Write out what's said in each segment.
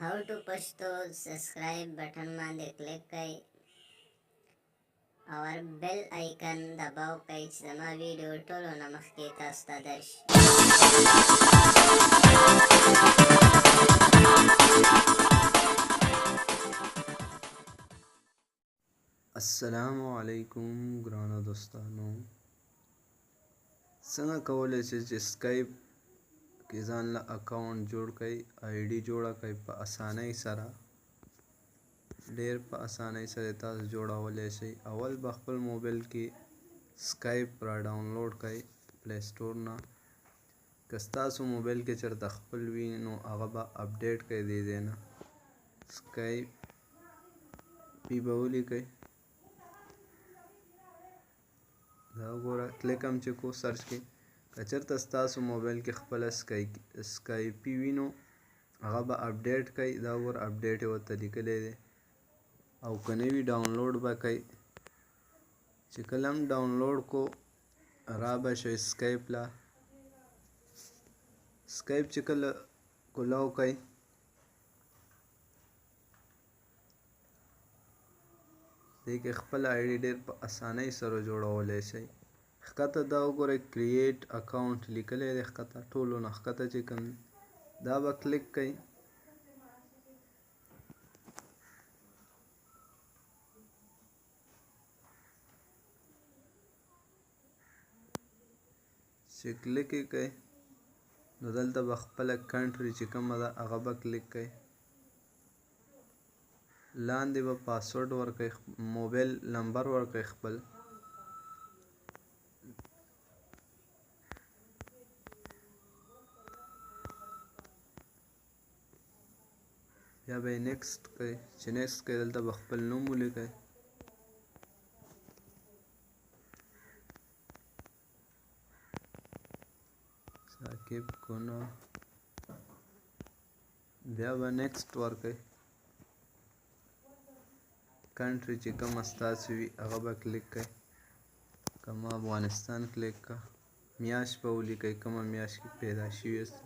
How to Pashto subscribe button باندې کلیک کړئ او بیل آیکن دباو کړئ چې زما ویډیو ټولو نه مخکې تاسو ته درشي. السلام علیکم ګرانو دوستانو، څنګه کولی شئ چې سکایپ کې ځان له اکاونټ جوړ کړئ، آی ډي جوړه کړئ په اسانۍ سره، ډېر په اسانۍ سره تاسو جوړولی شئ. اول به خپل موبایل کې سکایپ را ډاونلوډ کړئ پلی سټور نه. که ستاسو موبایل کې چېرته خپل وي نو هغه به اپډیټ کړئ دې ځای نه، سکایپ پی به ولیکئ، دا وګوره کلیک هم چې کو سرچ کې. که چېرته ستاسو موبایل کې خپله سکایپي وي نو هغه به اپډیټ کړئ، دا وګوره اپډیټ یې ورته لیکلی دی. او که نه وي ډاونلوډ به کړئ، چې کله هم ډاونلوډ کو را به شئ سکایپ له. سکایپ چې کله کولاو کړئ دې کې خپله آی ډي ډېر په اسانۍ سره جوړولی شئ. ښکته دا وګورئ کریټ اکاونټ لیکلی دی، ښکته ټولو نه ښکته چې کوم دا به کلیک کړئ. چې کلیک یې کړئ نو دلته به خپله کنټري چې کومه ده هغه به کلیک کړئ، لاندې به پاسورډ ورکړئ، موبایل نمبر ورکړئ خپل. بیا به یې نیکسټ کړئ، چې نیکسټ کړئ دلته به خپل نوم ولیکئ. ثاقب کونه، بیا به نیکسټ ورکړئ. کنټري چې کومه ستاسو وي هغه به کلیک کړئ. که ما افغانستان کلیک کړه، میاشت به ولیکئ کومه میاشت کې پیدا شوي یاست،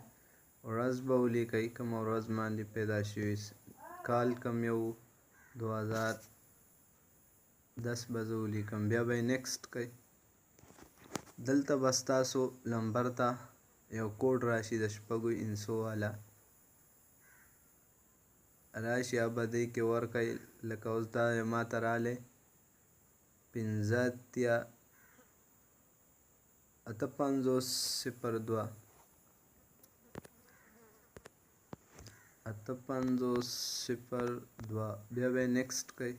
ورځ به ولیکئ کومه ورځ باندې پیدا شوي یاست، کال کوم یو 2010 به زه ولیکم. بیا به یې نیکسټ کړئ. دلته به ستاسو لمبر ته یو کوډ راشي د شپږو انسو والا راشي، هغه به دې کې ورکړئ. لکه اوس دا ما ته راغلی 85 58 02 58 02. بیا به یې نیکسټ کړئ.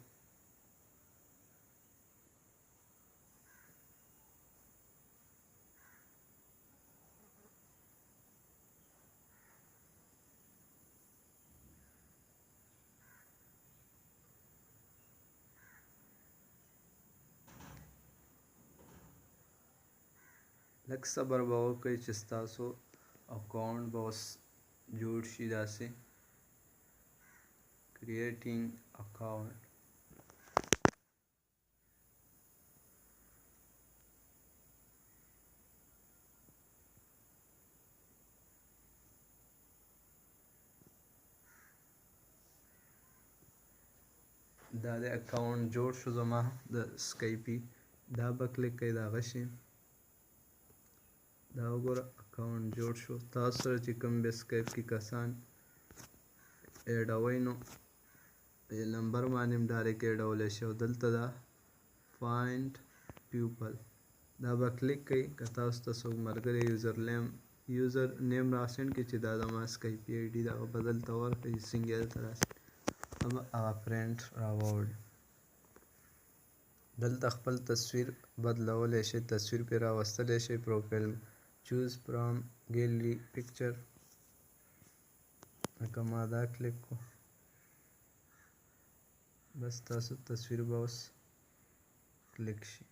لږ صبر به وکړئ چې ستاسو اکاونټ به اوس جوړ شي. داسې کریټینګ اکاونټ، دا د اکاونټ جوړ شو زما د سکایپي. دا به کلیک کړئ، دا غشي دا وګوره اکاونټ جوړ شو. تاسو سره چې کوم به سکایپ کې کسان اډوئ نو لمبر باندې هم ډایرکټ اډولی شئ. او دلته دا فایند پیپل دا به کلیک کړئ. که تاسو ته څوک ملګری یوزر نیم راسینډ کړي چې دا زما سکایپي آی ډي ده، هغه به دلته ورکړئ چې څنګه دلته راسي، هغه به هغه فرینډ راوړي. دلته خپل تصویر بدلولی شئ، تصویر پرې راوستلی شئ. پروفایل چوز فرام ګیلری پکچر، لکه ما دا کلیک کړو، بس تاسو تصویر به اوس کلیک شي.